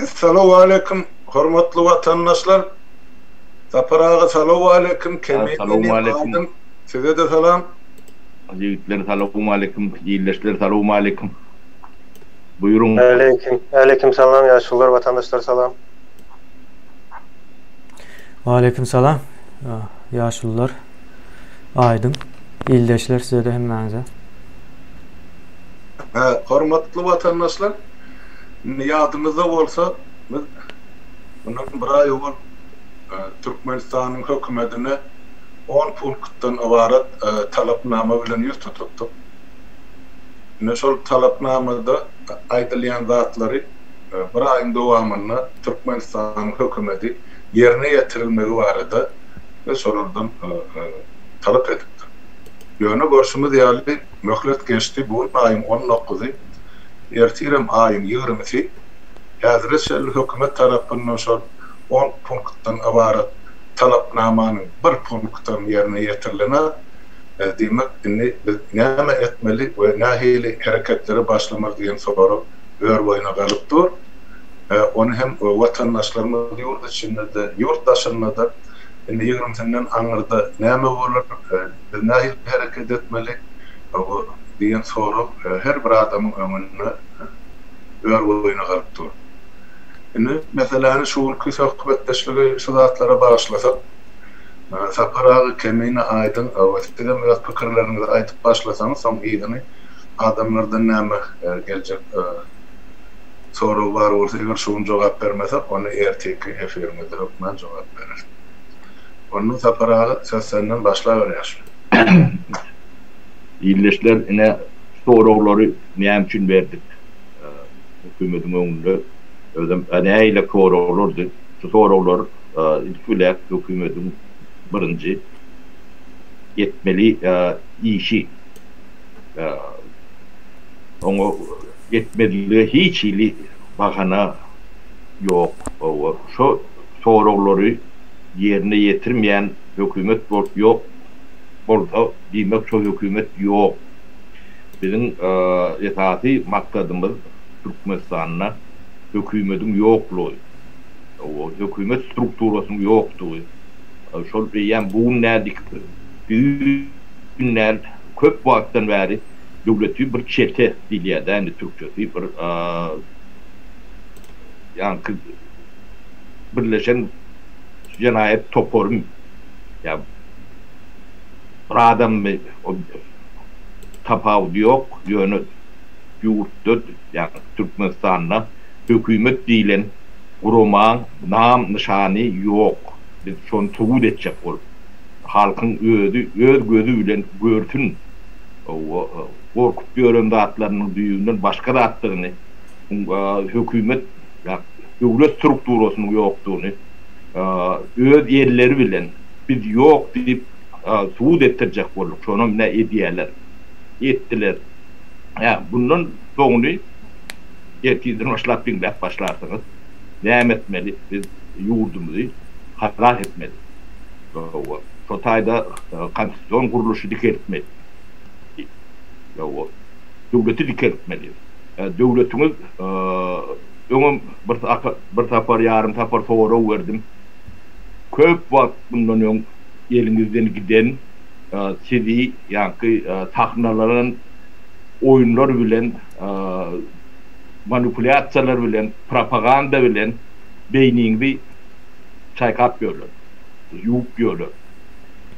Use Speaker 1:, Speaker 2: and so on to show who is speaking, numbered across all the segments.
Speaker 1: Essalawwaleýkim hormatly watandaşlar. Sapar aga salawwaleýkim Kemine
Speaker 2: Salowmaleýkim.
Speaker 1: Aýdyň size-de salam.
Speaker 2: Ýigitler salowmaleýkim, ildeşler salowmaleýkim. Buýruň.
Speaker 3: Aleýkim, aleýkim salam ýaşulular watandaşlar salam.
Speaker 4: Waleýkim salam ýaşulular Aýdyň ildeşler sizede hemmäňize.
Speaker 1: Hormatly watandaşlar, indi ýadyňyzda bolsa, biz mundan bir aý owal Türkmenistanyň hökümetine on punktdan ybarat talapnama bilen ýüz tutupdyk. Indi şol talapnamada aýdylýan zatlary bir aýyň dowamynda Türkmenistanyň hökümeti ýerine ýetirilmegi barada biz şolardan talap edipdik. Ýöne görşümiz ýaly, möhlet geçdi, bu gün aýyň on dokuzy, ertirem aýyň ýigrimisi, häzire çenli hökümet tarapyndan şol on punktdan ybarat talapnamanyň bir punktam ýerine ýetirilenok. Diýmek, indi biz näme etmeli we nähili hereketlere başlamaly diýen sorag ör-boýuna galyp dur. Ony hem watandaşlarymyz ýurt içinde-de, ýurt daşynda-da indi ýigrimisinden aňyrda näme bolar, biz nähili hereket etmeli diýen sorag her bir adamyň öňünde ör-boýuna galyp dur. Indi meseläni şu günki söhbetdeşligi şu zatlara bagyşlasak, Sapar aga, Kemine, Aýdyň, sizem öz pikirleriňizi aýdyp başlasaňyz, soň yzyny adamlardan näme geljek sorag bar bolsa, eger şu gün jogap bermesek, onda ertirki efirimizde hökman jogap bereris. Onda Sapar aga, söz senden, başlaber ýaşuly.
Speaker 2: Ildeşler, ine, soraglary näme üçin berdik hökümetiň öňünde? Özem nähili soraglardy? Şu soraglar ilki bilen hökümetiň birinji etmeli işi. Oňa etmezlige hiç hili bahana ýok. Şo soraglary ýerine ýetirmeýän hökümet bolup ýok bolsa, diýmek şo hökümet ýok. Biziň esasy maksadymyz Türkmenistanda hökümediň ýoklugy, hökümet strukturasynyň ýokdugy. Şol eýýäm bu gün däl, düýn däl, köp wagtdan bäri döwleti bir çete diýilýär-dä indi türkçesi, bir ýaňky birleşen jenaýat toparymy ýa bir adammy, tapawudy ýok, ýöne ýurtda, ýagny Türkmenistanda hökümet diýlen guramaň nam-nyşany ýok. Biz şony subut etjek bolup, halkyň özi öz gözi bilen görsün, gorkup ýören zatlarynyň düýbünden başga zatdygyny, hökümet, döwlet strukturasynyň ýokdugyny öz elleri bilen biz ýok diýip subut etdirjek bolduk. Şonam ine edýärler. Etdiler. Hä, bundan soňuny ertirden başlap diňläp başlarsyňyz. Näme etmeli? Biz ýurdumyzy halas etmeli. Hawa, şo taýda konstitusion gurluşy dikeltmeli. Hawa, döwleti dikeltmeli. Döwletiňiz öňem bir bir sapar, ýarym sapar sorag berdim. Köp wagt mundan öň eliňizden giden sizi ýaňky sahnalanan oýunlar bilen, manipulýasiýalar bilen, propaganda bilen beýniňizi çaýkap ýörler, ýuwup ýörler.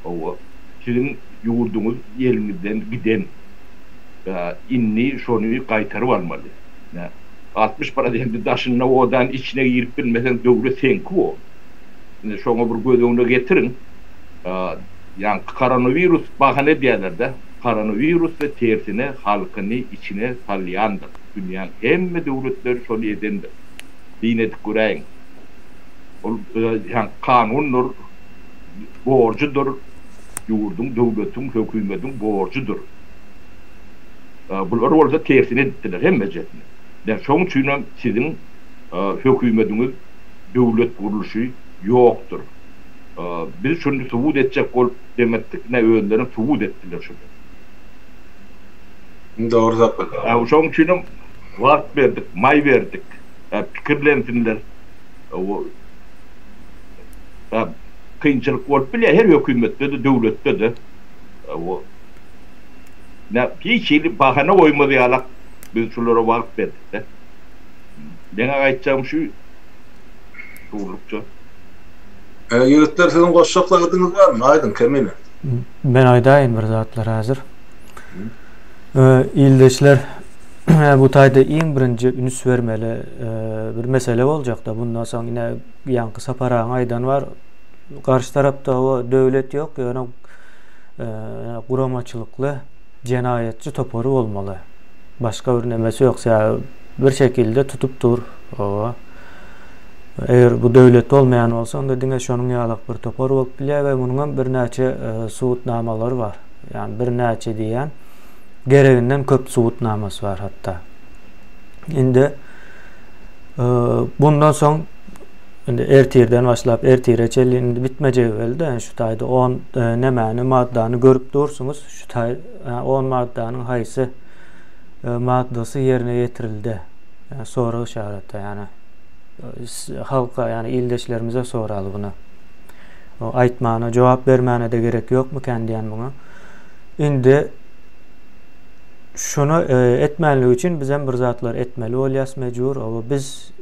Speaker 2: Hawa, siziň ýurduňyz eliňizden giden. Indi şony gaýtaryp almaly. 60 prosendi daşynda odan içine girip bilmeseň döwlet seňki o. Indi şoňa bir göz öňüne getiriň. Ýaňky koronawirus bahana edýärler-de. Koronawirus we tersine halkyny içine salýandyr. Dünýäň hemme döwletleri şony edendir. Syn edip göräýiň. Ol ýaňky kanundyr, borjudyr, ýurduň, döwletiň, hökümediň borjudyr. Bular bolsa tersine edipdiler hemmejesini. Ine şoň üçinem siziň hökümediňiz döwlet gurluşy ýokdur. Biz şuny subut etjek bolup demetdik, ine özlerem subut etdiler şuny.
Speaker 1: Dogry Sapar.
Speaker 2: Şoň üçinem wagt berdik, maý berdik. pikirlensinler. Kynçylyk bolup bilýär her hökümetde-de, döwletde-de. Hiç hili bahana goýmaz ýalak biz şulara wagt berdik-de. Meň aýtjagym şu şuwlukça.
Speaker 1: Ýigitler siziň goşjak zadyňyz barmy? Aýdyň Kemine.
Speaker 4: Men aýdaýyn bir zatlar häzir. Ildeşler bu taýda iň birinji üns bermeli bir mesele boljakda bundan soň ine ýaňky Sapar agaň aýdany bar garşy tarapda o döwlet ýok ýöne guramaçylykly jenaýatçy topary bolmaly. Başga bir nemesi ýok sebäbi bir şekilde tutup dur. Oba. Eger bu döwlet bolmaýan bolsa onda diňe şonuň ýalak bir topar bolup bilýär we munuň hem birnäçe subutnamalary bar. Ýagny birnäçe diýýän gereginden köp subutnamasy bar hatda. Indi bundan soň indi ertirden başlap ertire çenli indi bitmejegi belli de şu taýda 10 nemäni maddany görüp dursuňyz. Şu taý 10 maddanyň haýsy maddasy ýerine ýetirildi? Yani sorag işareti yani halka yani ildeşlerimize soraly bunu. O aýtmana, jogap bermäne de gerek ýokmykan diýen muňa. Indi şunu e, etmänligi üçin bizem bir zatlar etmeli bolýas mejbur. Oba biz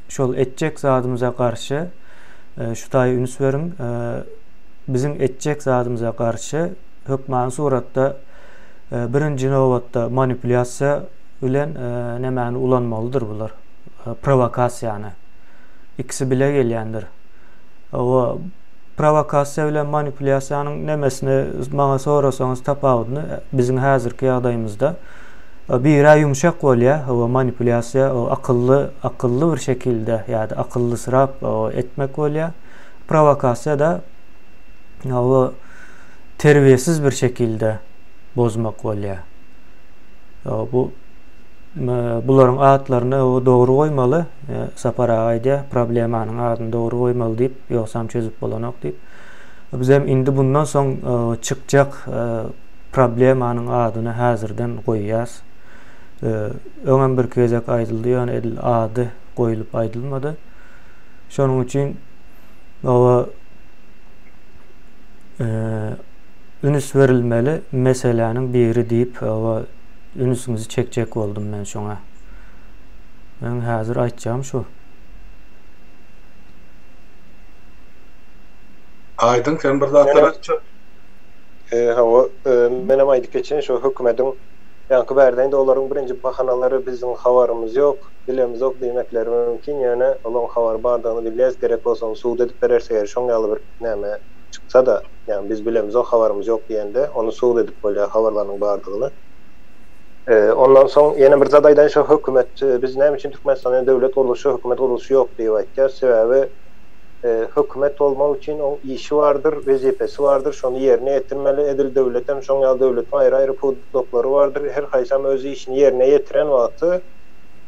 Speaker 4: şol etjek zadymyza garşy e, şu taýy üns beriň. E, biziň etjek zadymyza garşy hökmany suratda e, birinji nobatda manipulýasiýa bilen e, nämäni ulanmalydyr bular? E, prowokasiýany. Ikisi bile gelýändir. O prowokasiýa bilen manipulýasiýanyň nemesini maňa sorasaňyz tapawudyny biziň häzirki ýagdaýymyzda biri ýumşak bolýar, o manipulýasiýa o akylly akylly bir şekilde ýa-da akyllysyrap etmek bolýar. Prowokasiýa da o terbiýesiz bir şekilde bozmak bolýar. Bu bularyň atlaryny dogry goýmaly. Sapar aga aýdýar, problemanyň adyny dogry goýmaly diýip, ýogsam çözüp bolanok diýip. Bizem indi bundan soň çykjak problemanyň adyny häzirden goýýas. Öňem birki gezek aýdyldy, ýöne edil ady goýulyp aýdylmady. Şonuň üçin oba ünüs berilmeli meseläniň biri diýip, oba ünüsiňizi çekjek boldum men şoňa. Meň häzir aýtjagym şu.
Speaker 1: Aýdyň sen bir zatlar aýtjak.
Speaker 3: Hawa, menem aýdyp geçeýin şu hökümediň ýaňky bärde indi olaryň birinji bahanalary biziň habarymyz ýok, bilemizok diýmekleri mümkin, ýöne olaryň habary bardygyny bilýäs, gerek bolsa ony subut edip bereris eger şoň ýaly bir näme çyksa-da, ýagny biz bilemizok, habarymyz ýok diýende ony subut edip bolýar habarlarynyň bardygyny. Ondan soň ýene bir zat aýdaýyn şo hökümet biz näme üçin Türkmenistanda döwlet gurluşy hökümet gurluşy ýok diýip aýtýas sebäbi hökümet bolmak üçin oň işi bardyr wezipesi bardyr şony ýerine ýetirmeli edil döwletem şoň ýaly döwletiň aýry aýry pudaklary bardyr her haýsam öz işini ýerine ýetiren wagty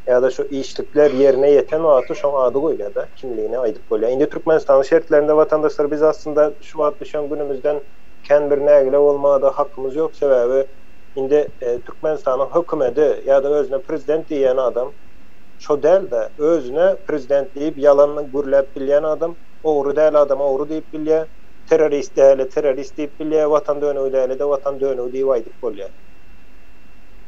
Speaker 3: ýa-da şo işlikler ýerine ýeten wagty şoň ady goýulýada kimligini aýdyp bolýar indi Türkmenistanyň şertlerinde watandaşlar biz aslynda şu wagt düşen günümizden kän bir nägile bolmagada hakymyz ýok sebäbi Indi Türkmenistanyň hökümedi ýa-da özüne prezident diýýän adam şo däl-de, özüne prezident diýip ýalan gürläp bilýän adam, ogry däl adama ogry diýip bilýär, terrorist däle terrorist diýip bilýär, watan dönügi däle-de watan dönügi diýip aýdyp bolýar.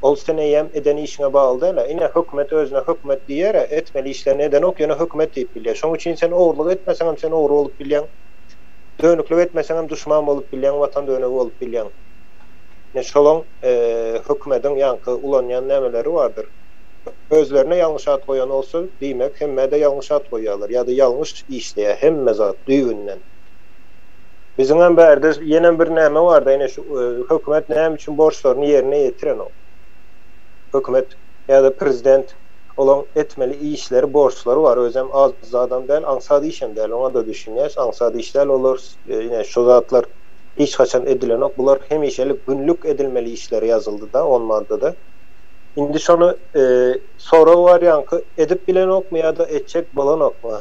Speaker 3: Ol sen eýýäm eden işiňe bagly däl-ä. Ine, hökümet özüne hökümet diýýär-ä, etmeli işlerini edenok, ýöne hökümet diýip bilýär. Şoň üçin sen ogurlyk etmeseňem sen ogry bolup bilýäň, dönüklik etmeseňem duşman bolup bilýäň, watan dönügi bolup bilýäň. Ine şolaň hökümediň ýaňky ulanýan nämeleri bardyr. Özlerine ýalňyş at goýan bolsa, diýmek hemmä-de ýalňyş at goýýarlar ýa-da ýalňyş işleýär hemme zat düýbünden. Biziňem bärde ýenem bir näme barda ine şu hökümet näme üçin borçlaryny ýerine ýetirenok. Hökümet ýa-da prezident olaň etmeli işleri borçlary bar özem az zadam däl aňsat işem däl oňa-da düşünýäs aňsat iş däl olar ine şu zatlar hiç haçan edilenok. Bular hemişelik günlük edilmeli işler ýazyldy-da on maddada. Indi şony sorag bar ýaňky edip bilenokmy ýa-da etjek bolanokmy?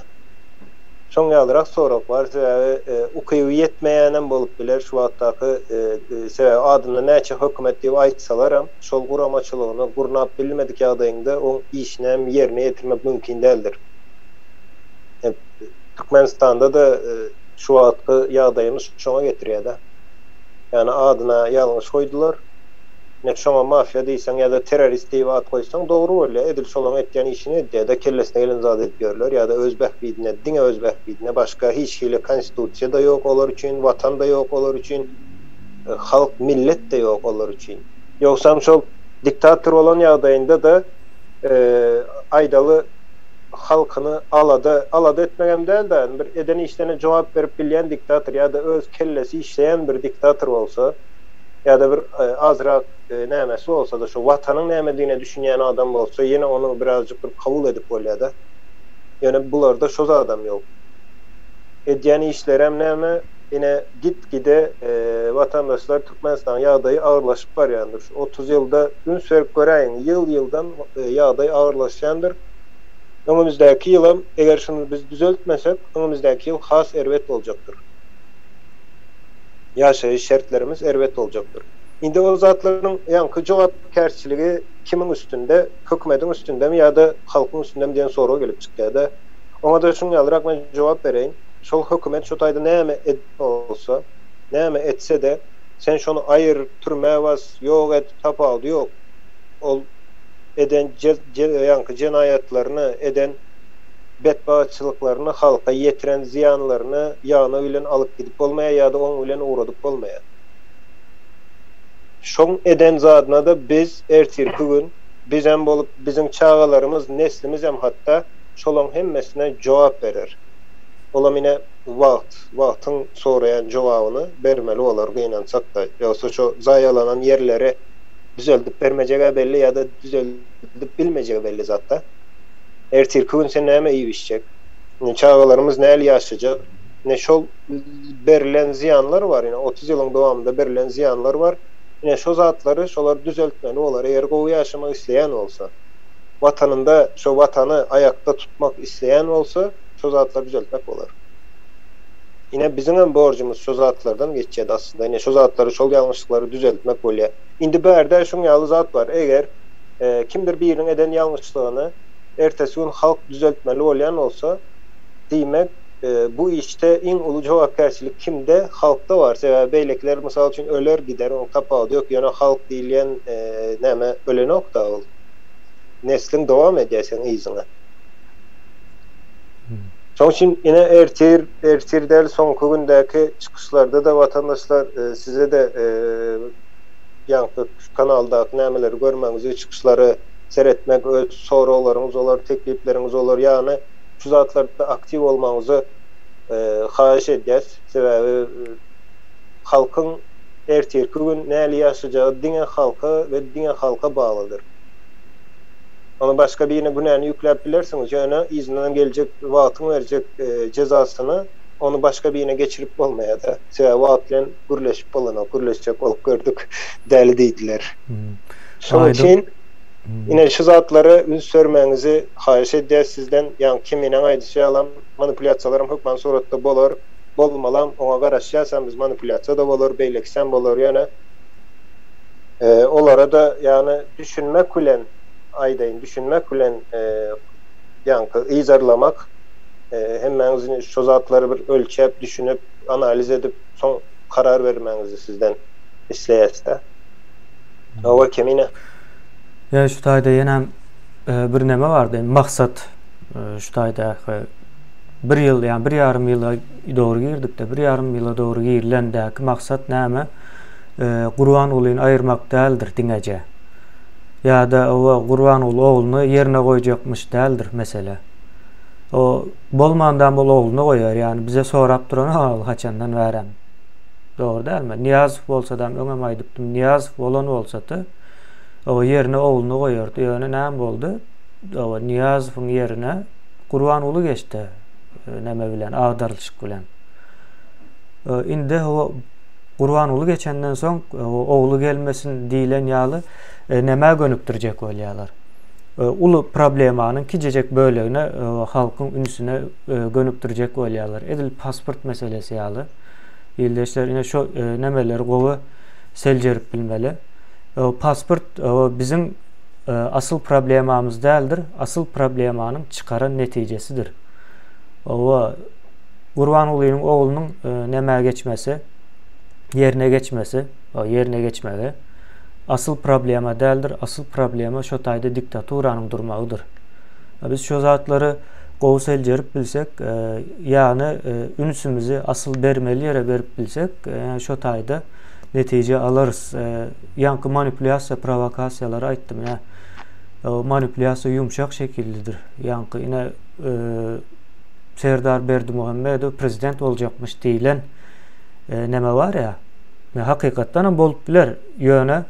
Speaker 3: Şoň ýalyrak sorag bar. Sebäbi ukyby ýetmeýänem bolup biler şu wagtdaky sebäbi adynda näçe hökümet diýip aýtsalaram şol guramaçylygyny gurnap bilmedik ýagdaýyňda oň işinem ýerine ýetirmek mümkin däldir. Türkmenistanda-da şu wagtky ýagdaýymyz şoňa getirýär-de. Ýagny adyna ýalňyş goýdular. Ine şoňa mafiýa diýseň ýa-da terrorist diýip at goýsaň dogry bolýar. Edil şolaň etýän işini edýär-de, kellesine gelen zady edip ýörler ýa-da öz bähbidine, diňe öz bähbidine, başga hiç hili konstitusiýa-da ýok olar üçin, watan-da ýok olar üçin, halk, millet-de ýok olar üçin. Ýogsam şol diktator bolan ýagdaýynda-da aýdaly halkyny alada, alada etmegem däl-de, bir eden işlerine jogap berip bilýän diktator ýa-da öz kellesi işleýän bir diktator bolsa, ýa-da bir azrak nämesi bolsa-da, şo watanyň nämedigine düşünýän adam bolsa, ýene ony birazjyk bir kabul edip bolýar-da. Ýöne bularda şo zadam ýok. Edýän işlerem näme, ine, git-gide watandaşlar Türkmenistanyň ýagdaýy agyrlaşyp barýandyr. Şu 30 ýylda üns berip göräýiň, ýyl-ýyldan ýagdaý agyrlaşýandyr. Öňümizdäki ýylam, eger şuny biz düzeltmesek, öňümizdäki ýyl has erbet boljakdyr. Ýaşaýyş şertlerimiz erbet boljakdyr. Indi ol zatlaryň ýaňky jogapkärçiligi kimiň üstünde, hökümediň üstündemi ýa-da halkyň üstündemi diýen sorag gelip çykýar-da. Oňa-da şuň ýalyrak men jogap bereýin. Şol hökümet şu taýda näme eden bolsa, näme etse-de, sen şony aýyr, türmä bas, ýok et, tapawudy ýok. Ol eden ýaňky jenaýatlaryny, eden betbagtçylyklaryny, halka ýetiren zyýanlaryny ýany bilen alyp gidip bolmaýar ýa-da oň bilen ugradyp bolmaýar. Şoň eden zadyna-da biz ertirki gün, bizem bolup, biziň çagalarymyz, neslimizem hatda şolaň hemmesine jogap berer. Olam ine wagt, wagtyň soraýan jogabyny bermeli bolar gynansak-da. Ýogsa şo zaýalanan ýerleri düzeldip bermejeg-ä belli ýa-da düzeldip bilmejegi belli zat-da. Ertirki gün sen näme iýip-içjek? Ine çagalarymyz näl ýaşajak? Ine şol berlen zyýanlar bar, ine 30 ýylyň dowamynda berlen zyýanlar bar. Ine şo zatlary şolar düzeltmeli bolar, eger gowy ýaşamak isleýän bolsa. Watanynda şo watany aýakda tutmak isleýän bolsa, şo zatlary düzeltmek bolar. Ine biziňem borjumyz şo zatlardan geçýär aslynda. Ine şo zatlary, şol ýalňyşlyklary düzeltmek bolýar. Indi bärde şuň ýaly zat bar, eger kimdir biriniň eden ýalňyşlygyny ertesi gün halk düzeltmeli bolýan bolsa, diýmek, bu işde iň uly jogapkärçilik kimde? Halkda bar. Sebäbi beýlekiler, mysal üçin, öler gider, onuň tapawudy ýok. Ýöne halk diýilýän näme ölenok-da ol. Nesliň dowam edýär seň yzyňa. Şonuň üçin ine ertir, ertir däl soňky gündäki çykyşlarda-da watandaşlar size-de ýaňky şu kanaldaky nämeleri görmegiňizi, çykyşlary seretmek, öz soraglaryňyz bolar, teklipleriňiz bolar. Ýagny şu zatlarda aktiw bolmagyňyzy haýyş edýäs. Sebäbi halkyň ertirki gün näli ýaşajagy diňe halka we diňe halka baglydyr. Ony başga birine günäni ýükläp bilersiňiz, ýöne yzyndan geljek wagtyň berjek jezasyny ony başga birine geçirip bolmaýar-da. Sebäbi wagt bilen gürleşip bolanok, gürleşjek bolup gördük, däli diýdiler. Şonuň üçin ine şu zatlara üns bermegiňizi haýyş edýäs sizden. Ýagny Keminiň aýdyşy ýalam manipulýasiýalaram hökman suratda bolar, bolmalam, oňa garaşýasam biz manipulýasiýa-da bolar, beýlekisem bolar, ýöne olara-da ýagny düşünmek bilen aýdaýyn, düşünmek bilen ýaňky yzarlamak, hemmäňiz indi şo zatlary bir ölçäp, düşünip, analiz edip, soň karar bermegiňizi sizden isleýäs-dä. Hawa, Kemine.
Speaker 4: Ýa şu taýda ýenem bir neme bardy, maksat şu taýdaky bir ýyl, ýa bir ýarym ýyla dogry girdik-de, bir ýarym ýyla dogry girilendäki maksat näme? Gurbangulyny aýyrmak däldir diňeje. Ýa-da oba Gurbanguly ogluny ýerine goýjakmyş däldir mesele. O bolmandam ol ogluny goýar, ýagny bize sorap duran ol haçandan bärem. Dogry dälmi? Nyýazow bolsadam öňem aýdypdym, Nyýazow bolan bolsady, o ýerine ogluny goýardy. Ýöne näme boldy? Oba Nyýazowyň ýerine Gurbanguly geçdi. Näme bilen, agdarylyşyk bilen. Indi o Gurbanguly geçenden soň ogly gelmesin diýlen ýaly nämä gönükdirjek bolýarlar. Uly problemanyň kiçijek bölegine halkyň ünsüne gönükdirjek bolýarlar. Edil pasport meselesi ýaly. Ildeşler ine şu nemeleri gowy seljerip bilmeli. Pasport biziň asyl problemamyz däldir. Asyl problemanyň çykaran netijesidir. Owa. Gurbangulynyň oglunyň nämä geçmesi, ýerine geçmesi, ýerine geçmegi asyl problema däldir. Asyl problema şo taýda diktaturanyň durmagydyr. Biz şo zatlary gowy seljerip bilsek, ýagny ünsümizi asyl bermeli ýere berip bilsek, şo taýda netije alarys. Ýaňky manipulýasiýa, prowokasiýalary aýtdym. Ýa manipulýasiýa ýumşak şekillidir. Ýaňky ine Serdar Berdimuhamedow prezident boljakmyş diýlen neme bar ýa. Hakykatdan hem bolup biler. Ýöne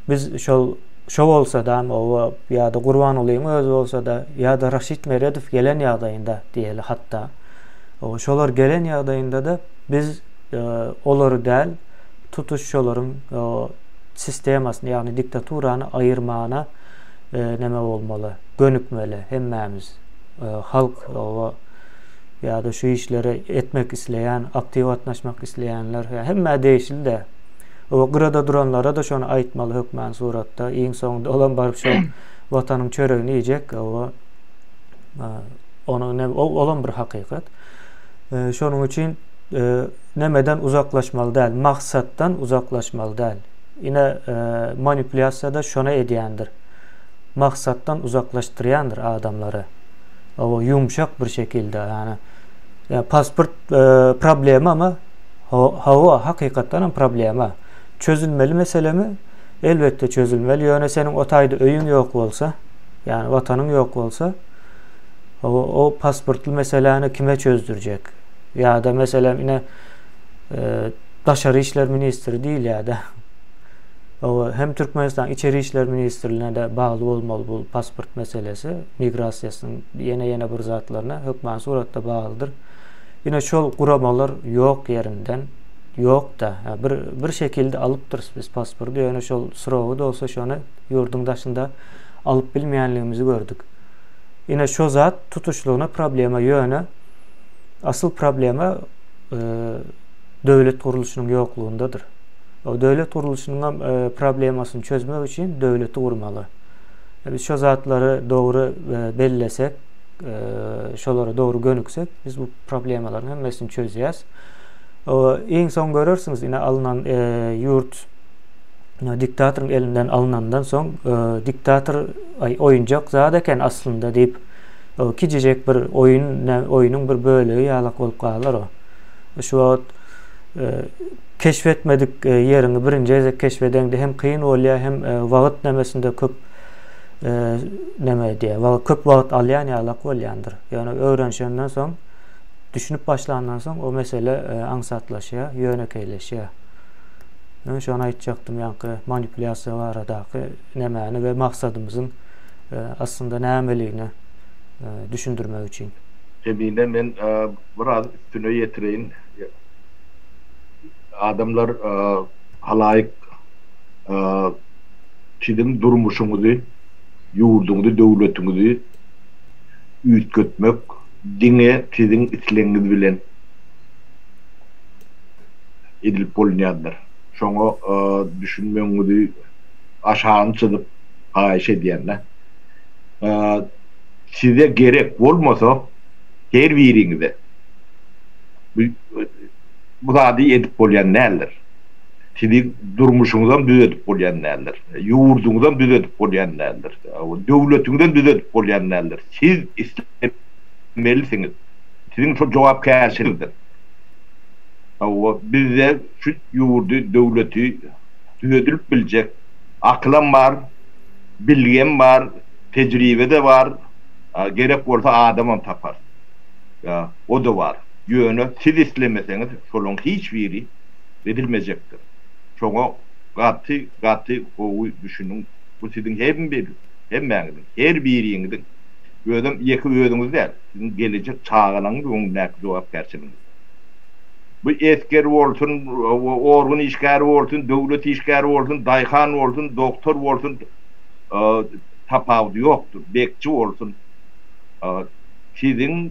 Speaker 4: biz şol şo bolsa-da oba ýa-da Gurbangulyň özi bolsa-da ýa-da Raşid Meredow gelen ýagdaýynda diýeli hatda. Şolar gelen ýagdaýynda-da biz olary däl, tutuş şolaryň sistemasyny, ýagny diktaturany aýyrmana neme bolmaly, gönükmeli hemmämiz. Halk oba ýa-da şu işleri etmek isleýän, aktiw gatnaşmak isleýänler, hemmä degişli-de. O gyrada duranlara-da şony aýtmaly hökman suratda. Iň soňunda olam baryp şo watanyň çöregini iýjek. Oba onuň olam bir hakykat. Şonuň üçin nemeden uzaklaşmaly däl, maksatdan uzaklaşmaly däl. Ine manipulýasiýa-da şony edýändir. Maksatdan uzaklaşdyrýandyr adamlary. O ýumşak bir şekilde, ýagny ýa pasport problemamy? Hawa, hakykatdan hem problema. Çözülmeli meselemi? Elbetde çözülmeli. Ýöne seniň o taýda öýüň ýok bolsa, ýagny watanyň ýok bolsa, o, o pasportly meseläni kime çözdürjek? Ýa-da meselem ine e, daşary işler ministri diýilýär-de. O hem Türkmenistan içeri işler ministrligine de bagly bolmaly bu pasport meselesi, migrasiýasynyň ýene-ýene bir zatlaryna hökman suratda baglydyr. Ine şol guramalar ýok ýerinden, ýok-da. Bir bir şekilde alypdyrys biz pasporty, ýöne şol srogy dolsa şony ýurduň daşynda alyp bilmeýänligimizi gördük. Ine şo zat tutuşlygyna problema, ýöne asyl problema e, döwlet gurluşynyň ýoklugyndadyr. O döwlet gurluşynyň e, problemasyny çözmek üçin döwleti gurmaly. E, biz şo zatlary dogry e, bellesek, şolara dogry gönüksek, biz bu problemalaryň hemmesini çözýäs. Iň soň görersiňiz, ine alnan ýurt diktatoryň elinden alnandan soň diktator aý oýunjak zat eken aslynda diýip, kijijek bir oýun, oýnuň bir bölegi ýalak bolup galar o. Şu wagt keşf etmedik ýeriňi birinji gezek keşf edeňde hem kyn bolýar, hem wagt nemesinde köp neme edýär, wagt köp wagt alýan ýalak bolýandyr. Ýöne öwrenişenden soň, düşünip başlandan soň o mesele aňsatlaşýar, ýönekeýleşýär. Men şony aýtjakdym, ýaňky manipulýasiýa baradaky nemäni we maksadymyzyň aslynda nämeligini düşündirmek üçin.
Speaker 2: Kemine men biraz üstüne ýetireýin. Adamlar halaýyk siziň durmuşyňyzy, ýurduňyzy, döwletiňizi üýtgetmek diňe siziň islegiňiz bilen edilip bolunýandyr. Şoňa düşünmegiňizi aşagyny çyzyp haýyş edýän-de. Size gerek bolmasa her biriňize bu bu zady edip bolýan däldir. Siziň durmuşyňyzam düzedip bolýan däldir. Ýurduňyzam düzedip bolýan däldir. Döwletiňizem düzedip bolýan däldir. Siz islemelisiňiz. Siziň şol jogapkärçiligiňizdir. Hawa, bizde şu ýurdy, döwleti düzedilip biljek akylam bar, bilgem bar, tejribe-de bar, gerek bolsa adamam taparys. O-da bar. Ýöne siz islemeseňiz şolaň hiç biri edilmejekdir. Şoňa gaty gaty gowy düşüniň bu siziň hemmäňiziň her biriňiziň özem ýeke özüňiz däl siziň gelejek çagalaňyz öňündäki jogapkärçiligiňiz. Bu esger bolsun organ işgäri bolsun döwlet işgäri bolsun daýhan bolsun dogtor bolsun tapawudy ýokdur bekçi bolsun siziň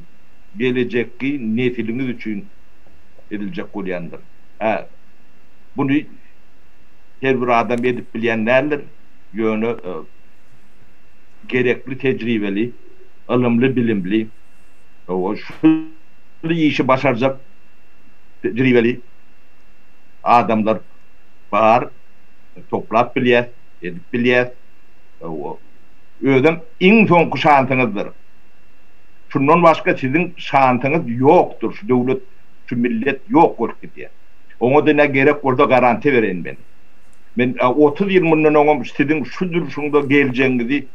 Speaker 2: gelejekki nesiliňiz üçin ediljek bolýandyr. Hä, buny her bir adam edip bilýän däldir, ýöne gerekli tejribeli, ylymly-bilimli, şu. işi başarjak tejribeli adamlar bar, toplap bilýäs, edip bilýäs. Özem iň soňky şansyňyzdyr. Şundan başga siziň şansyňyz ýokdur, şu döwlet, şu millet ýok bolup gidýär. Oňa-da ne gerek bolsa garantiýa bereýin men. Men 30 ýyl mundan öňem siziň şu durşuňda geljegiňizi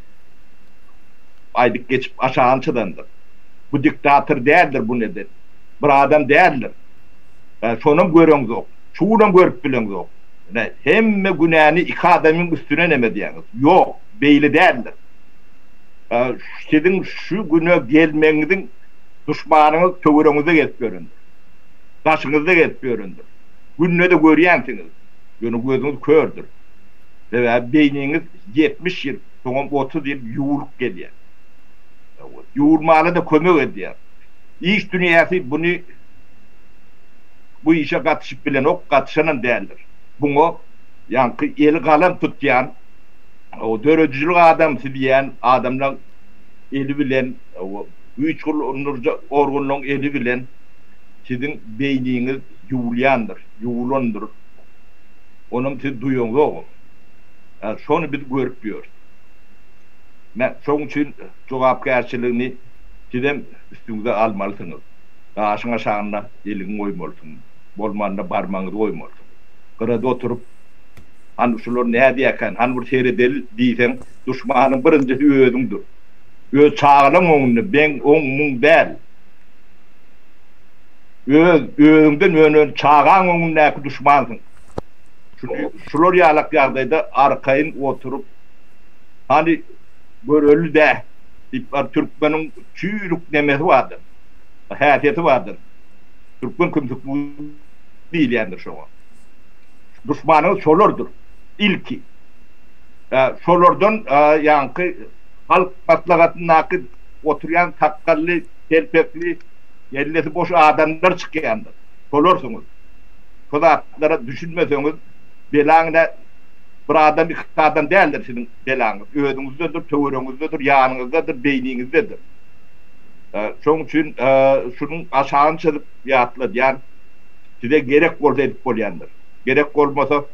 Speaker 2: aýdyp geçip aşagyny çyzandyr. Bu diktator däldir bu neden. Bir adam däldir. Şonam göreňzok. Şu günem görüp bileňzok. Ine, hemme günäni iki adamyň üstüne neme edýäňiz. Ýok, beýle däldir. Siziň şu güne gelmegiňiziň duşmanyňyz töweregiňizde gezip ýörendir. Daşyňyzda gezip ýörendir. Günde-de görýänsiňiz. Ýöne gözüňiz kördür. Sebäbi beýniňiz 70 ýyl, soňam 30 ýyl ýuwulyp gelýär. Ýuwulmana-da kömek edýär. Iş dünýäsi buny bu işe gatyşyp bilenok, gatyşanam däldir. Buňa ýaňky eli galam tutýan, döredijilik adamsy diýýän adamlaň eli bilen, güýç ulanyjy organlaryň eli bilen siziň beýniňiz ýuwulýandyr, ýuwulandyr. Onam siz duýaňzogam. Şony biz görüp ýörüs. Şoň üçin jogapkärçiligini sizem üstüňize almalysyňyz. Daşyň aşagynda eliňi goýmalysyň, bolmanda barmagyňyzy goýmalysyň. Gyrada oturyp, Hany şular nädýärkän, hany bir seredeli diýseň, duşmanyň birinjisi özüňdir. Öz çagalaň öňünde beň, oň, muň däl. Öz, özüňden önen çagaň öňündäki duşmansyň. Şuny, şular ýalak ýagdaýda arkaýyn oturyp, Hany göreli-dä diýip, bir türkmeniň çüýrük nemesi bardyr. Häsiýeti bardyr. Türkmen kümsükligi diýilýändir şoňa. Duşmanyňyz şolardyr. Ilki. Şolardan ýaňky halk maslahatyndaky oturýan sakgally, telpekli, kellesi boş adamlar çykýandyr. Şolarsyňyz. Şu zatlara düşünmeseňiz, belaň ine bir adam, iki adam däldir siziň belaňyz. Özüňizdedir, töweregiňizdedir, ýanyňyzdadyr, beýniňizdedir. Şonuň üçin şunuň aşagyny çyzyp ýatladýan, size gerek bolsa edip bolýandyr. Gerek bolmasa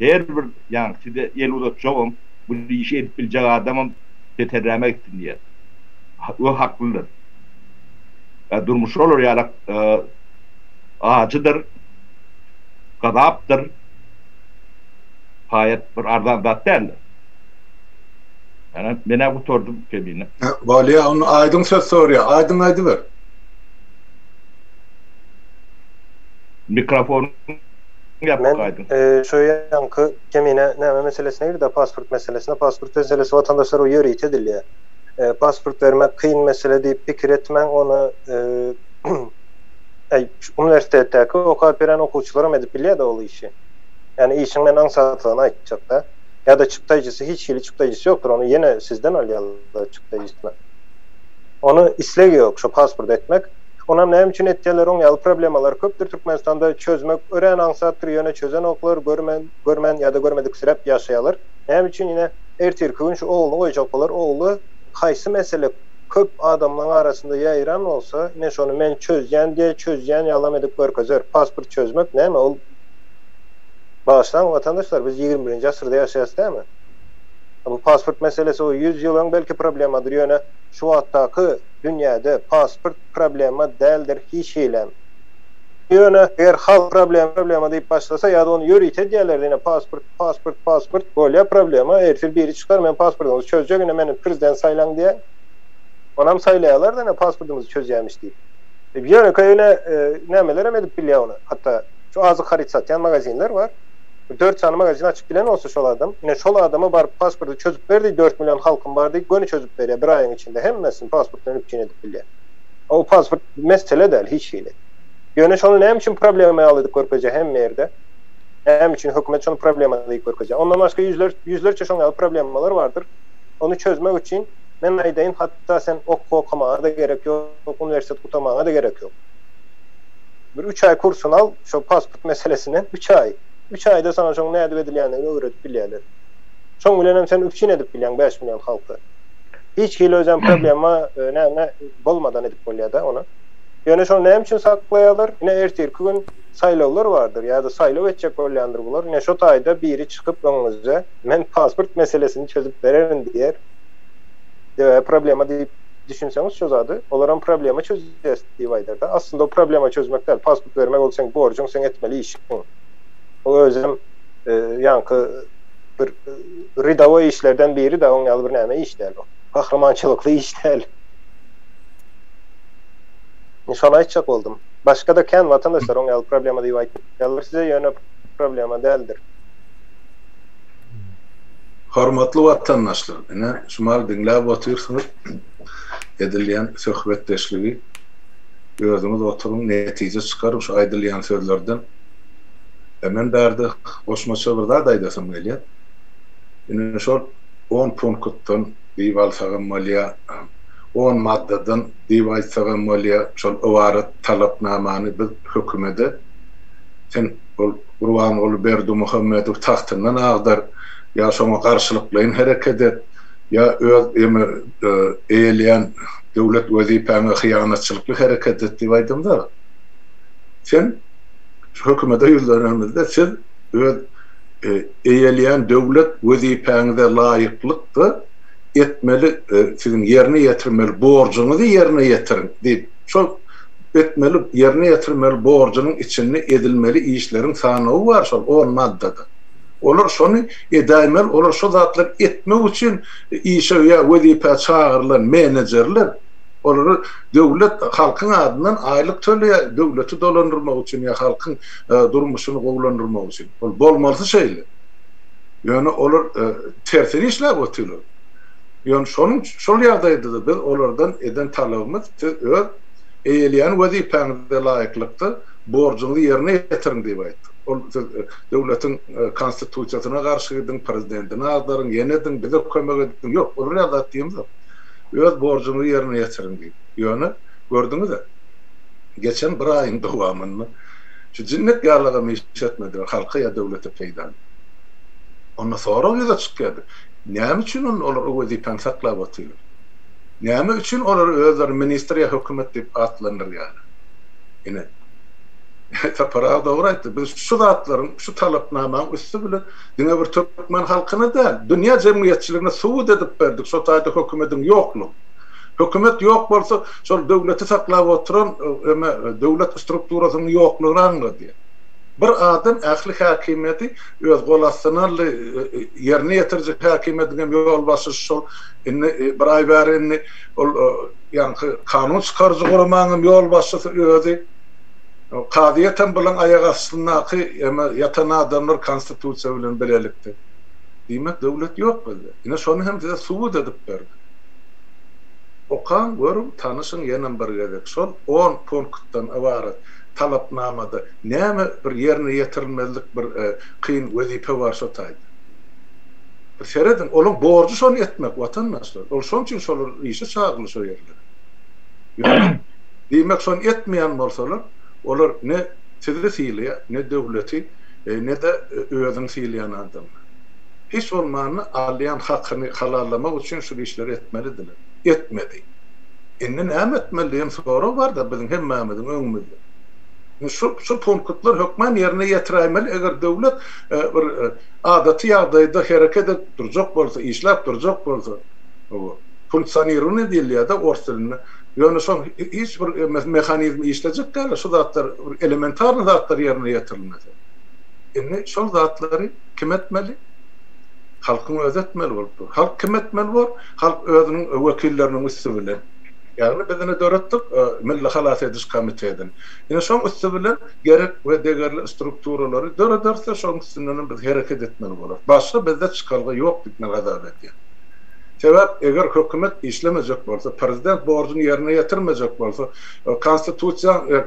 Speaker 2: her bir ýaňky size el uzatjagam, bu işi edip biljek adamam peterräme gitsin diýýär. We haklydyr. Durmuş şolar ýalak ajydyr, gazapdyr. Haýat bir arzan zat däldir. Ýa men-ä gutardym kemine.
Speaker 1: Bolýa, onda Aýdyň söz sorýa. Aýdyň aýdyber.
Speaker 2: Mikrofonyň ýapyk Aýdyň.
Speaker 3: Men şu ýaňky kemine näme meselesine girdi, pasport meselesine. Pasport meselesi watandaşlar o ýörite edilýär. Pasport bermek kyn mesele diýip pikir etmäň, ony äý uniwersitetdäki okap ýören okuwçylaram edip bilýär-de ol işi. Ýani işiň men aňsatlygyny aýtjak-da. Ýa-da çykdaýjysy hiç hili çykdaýjysy ýokdur ony ýene sizden alýarlar çykdaýjysyny. Ony isleg ýok şo pasport etmek. Onam näme üçin etýärler oň ýaly problemalar köpdür Türkmenistanda çözmek örän aňsatdyr ýöne çözenoklar görmän görmän ýa-da görmediksiräp ýaşaýarlar. Näme üçin ine ertirki gün şu ogluny goýjak bolar ogly haýsy mesele köp adamlaň arasynda ýaýran bolsa ine şony men çözýän diýe çözýän ýalam edip görkezer pasport çözmek näme ol Bagyşlaň watandaşlar biz 21-nji asyrda ýaşaýas dämi? Bu pasport meselesi o 100 ýyl öň belki problemadyr ýöne şu wagtdaky dünýäde pasport problema däldir hiç hilem. Ýöne eger halk problema problema diýip başlasa ýa-da ony ýörite edýärler ine pasport pasport pasport bolýa problema ertir biri çykar men pasportyňyzy çözjek ine meni prezident saýlaň diýer. Onam saýlaýarlar-da ine pasportymyzy çözýämiş diýip. Ýönekeý ine nämelerem edip bilýär ony hatda Şu azyk haryt satýan magazinler bar. Bir dört sany magazin açyp bilen bolsa şol adam, ine şol adama baryp pasporty çözüp ber diý, 4 million halkym bar diý, göni çözüp berýär bir aýyň içinde hemmesini pasport bilen üpjün edip bilýär. O pasport mesele däl hiç hili. Ýöne şony näme üçin problema ýaly edip görkezýär hemme ýerde? Näme üçin hökümet şony problema diýip görkezýär? Ondan başga ýüzler, ýüzlerçe şoň ýaly problemalar bardyr. Ony çözmek üçin men aýdaýyn hatda sen okuw okamaga-da gerek ýok, uniwersitet gutamaga-da gerek ýok. Bir üç aý kursuny al, şo pasport meselesinden üç aý. Üç aýda saňa şoň nädip edilýändigini öwredip bilýärler. Şoň bilenem sen üpjün edip bilýäň 5 million halky. Hiç hili özem problema näme bolmadan edip bolýar-da ony. Ýöne şony näme üçin saklaýarlar? Ine ertirki gün saýlawlar bardyr ýa-da saýlaw etjek bolýandyr bular. Ine şo taýda biri çykyp öňüňizde men pasport meselesini çözüp bererin diýer. Sebäbi problema diýip düşünseňiz şo zady, olaram problema çözýäs diýip aýdarda. Aslynda o problema çözmek däl, pasport bermek ol seň borjuň, seň etmeli işiň. O özem ýaňky bir rydawoý işlerden biri-de, oň ýaly bir näme iş däl o. Gahrymançylykly iş däl. Şony aýtjak boldum. Başga-da kän watandaşlar oň ýaly problema diýip aýtýarlar size, ýöne problema däldir.
Speaker 1: Hormatly watandaşlar, ine, şumal diňläp otyrsyňyz edilýän söhbetdeşligi. Özüňiz oturyň, netije çykaryň şu aýdylýan sözlerden. E, men bärde goşmaça bir zat aýdasym gelýär. Ine, şol on punktdan diýip alsagam bolýar, on maddadan diýip aýtsagam bolýar, şol ybarat talapnamany biz hökümede sen ol Gurbanguly Berdimuhamedowy tagtyndan agdar, ýa şoňa garşylyklaýyn hereket et, ýa öz eme eýeleýän döwlet wezipäňe hyýanatçylykly hereket et diýip aýdamzok. Sen hökümete ýüzlenenimizde siz öz eýeleýän döwlet wezipäňize laýyklykda etmeli siziň ýerine ýetirmeli borjuňyzy ýerine ýetiriň diýip, şol etmeli ýerine ýetirmeli borjunyň içinde edilmeli işleriň sanawy bar şol on maddada. Olar şony edäýmeli, olar şo zatlary etmek üçin işe ýa wezipä çagyrylan menejerler. Olary döwlet halkyň adyndan aýlyk töleýär, döwleti dolandyrmak üçin ýa halkyň durmuşyny gowulandyrmak üçin. Ol bolmalysy şeýle. Ýöne olar tersine işläp otyrlar. Ýöne şonuň şol ýagdaýda-da biz olardan eden talabymyz siz öz eýeleýän wezipäňize laýyklykda borjuňyzy ýerine ýetiriň diýip aýtdyk. Ol siz döwletiň konstitusiýasyna garşy gidiň, prezidentini agdaryň, ýene ediň, bize kömek ediň. Ýok, olar ýaly zat diýemzok. Öz borjuňyzy ýerine ýetiriň diýip. Ýöne gördüňiz-ä, geçen bir aýyň dowamynda şu jinnek ýalagam iş etmediler, halka ýa döwlete peýdaly. Onda sorag ýüze çykýardy, näme üçin onda olar o wezipäni saklap otyrlar? Näme üçin olary özleri ministr ýa hökümet diýip atlandyrýarlar? Ine, Sapar aga dogry aýtdy, biz şu zatlaryň, şu talapnamaň üsti bilen diňe bir türkmen halkyna däl, dünýä jemgyýetçiligine subut edip berdik şo taýda hökümediň ýoklugyny. Hökümet ýok bolsa, şol döwleti saklap oturan eme döwlet strukturasynyň ýoklugyny aňladýar. Bir adam ähli häkimiýeti öz gol astyna aldy, ýerine ýetiriji häkimiýetiň hem ýolbaşçysy şol, indi bir aý bäri indi ol ýaňky kanun çykaryjy guramaň hem ýolbaşçysy özi. Kazyýet hem bulaň aýak astyndaky eme ýatan adamlar konstitusiýa bilen bilelikde. Diýmek döwlet ýok bizde. Ine şony hem size subut edip berdik. Okaň, görüň, tanyşyň ýenem bir gezek şol on punktdan ybarat talapnamada näme bir ýerine ýetirilmezlik bir kyn wezipe bar şo taýda. Bir serediň, olaň borjy şony etmek watandaşlar. Ol şoň üçin şolar işe çagyryldy şo ýerlere. Ýöne diýmek şony etmeýän bolsalar, olar ne sizi sylaýar, ne döwleti, ne-de özüni sylaýan adamlar. Hiç bolmanda alýan hakyny halallamak üçin şu işleri etmelidiler. Etmedi. Indi näme etmeli diýen sorag bar-da biziň hemmämiziň öňümizde. Indi şu şu punktlar hökman ýerine ýetiräýmeli, eger döwlet bir adaty ýagdaýda hereket edip durjak bolsa, işläp durjak bolsa. Hawa. Funksionirowaniýe diýilýär-de ors dilinde. Ýöne şoň hiç bir mehanizmi işlejek däl-de, şu zatlar bir elementarnyý zatlar ýerine ýetirilmese. Indi şol zatlary kim etmeli? Halkyň özi etmeli bolup dur. Halk kim etmeli bor? Halk özüniň wekilleriniň üsti bilen. Ýagny biz ine döretdik Milli halas ediş komitetini. Ine şoň üsti bilen gerek we degerli strukturalary dörederis-de şoň üstündenem biz hereket etmeli bolarys. Başga bizde çykalga ýok diýip men hasap edýän. Sebäp eger hökümet işlemejek bolsa, prezident borjuny ýerine ýetirmejek bolsa, konstitusiýaň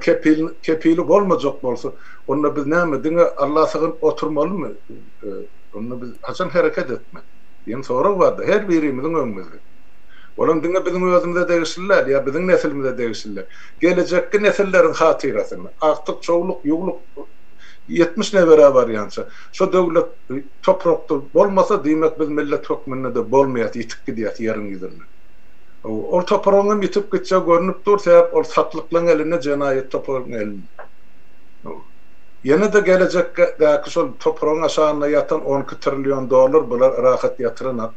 Speaker 1: kepili bolmajak bolsa, onda biz näme diňe Alla sygynyp oturmalymy? Onda biz haçan hereket etmeli? Diýen sorag barda her birimiziň öňümizde. Olam diňe biziň özümize degişli däl, ýa biziň neslimize degişli däl. Gelejekki nesilleriň hatyrasyna, agtyk, çowluk, ýuwluk 70 neberä barýança şo döwlet toprakda bolmasa, diýmek biz millet hökmünde-de bolmaýas, ýitip gidýäs ýeriň ýüzünde. Ol topragyň hem ýitip gitjegi görnüp dur, sebäp ol satlyklaryň elinde, jenaýat toparynyň elinde. Ýene-de gelejekdäki şol topragyň aşagynda ýatan on iki trillion dollar bular rahat ýatyranak.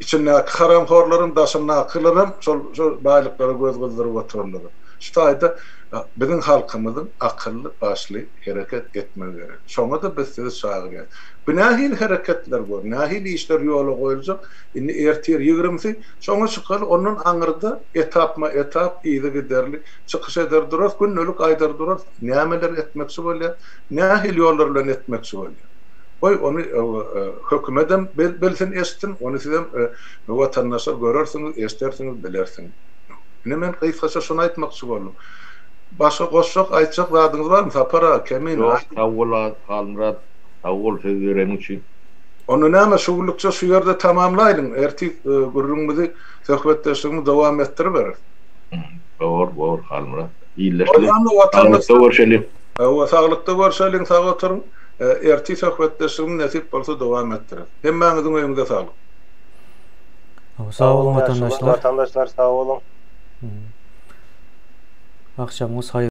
Speaker 1: Içindäki haramhorlaram, daşyndakylaram şol şol baýlyklara göz gyzdyryp oturanlar. Şu taýda biziň halkymyzyň akylly başly hereket etmegi gerek. Şoňa-da biz sizi çagyrýas. Bu nähili hereketler gör, nähili işler ýola goýuljak, indi ertir ýigrimisi, şoňa çykaly, ondan aňyrda etapma-etap yzygiderli çykyş eder durarys, gündelik aýdar durarys, nämeler etmekçi bolýar, nähili ýollar bilen etmekçi bolýar. Goý, ony hökümetem bilsin, eşitsin, ony sizem watandaşlar görersiňiz, eşidersiňiz, bilersiňiz. Ine men gysgaça şuny aýtmakçy boldum. Başga goşjak, aýtjak zadyňyz barmy Sapar aga, Kemine?
Speaker 2: Ýok, sag bol Halmyrat, sag bol söz bereniň üçin.
Speaker 1: Onda näme, şu günlükçe şu ýerde tamamlaýlyň, ertir gürrüňimizi, söhbetdeşligimizi dowam etdiriberis.
Speaker 2: Bor, bor Halmyrat. Ildeşler, saglykda görşeliň.
Speaker 1: Hawa, saglykda görşeliň, sag oturyň. Ertir söhbetdeşligimizi nesip bolsa dowam etdireris. Hemmäňiziň öýüňize saglyk.
Speaker 4: Sag boluň watandaşlar.
Speaker 3: Watandaşlar sag boluň.
Speaker 4: Agşamyňyz haýyr.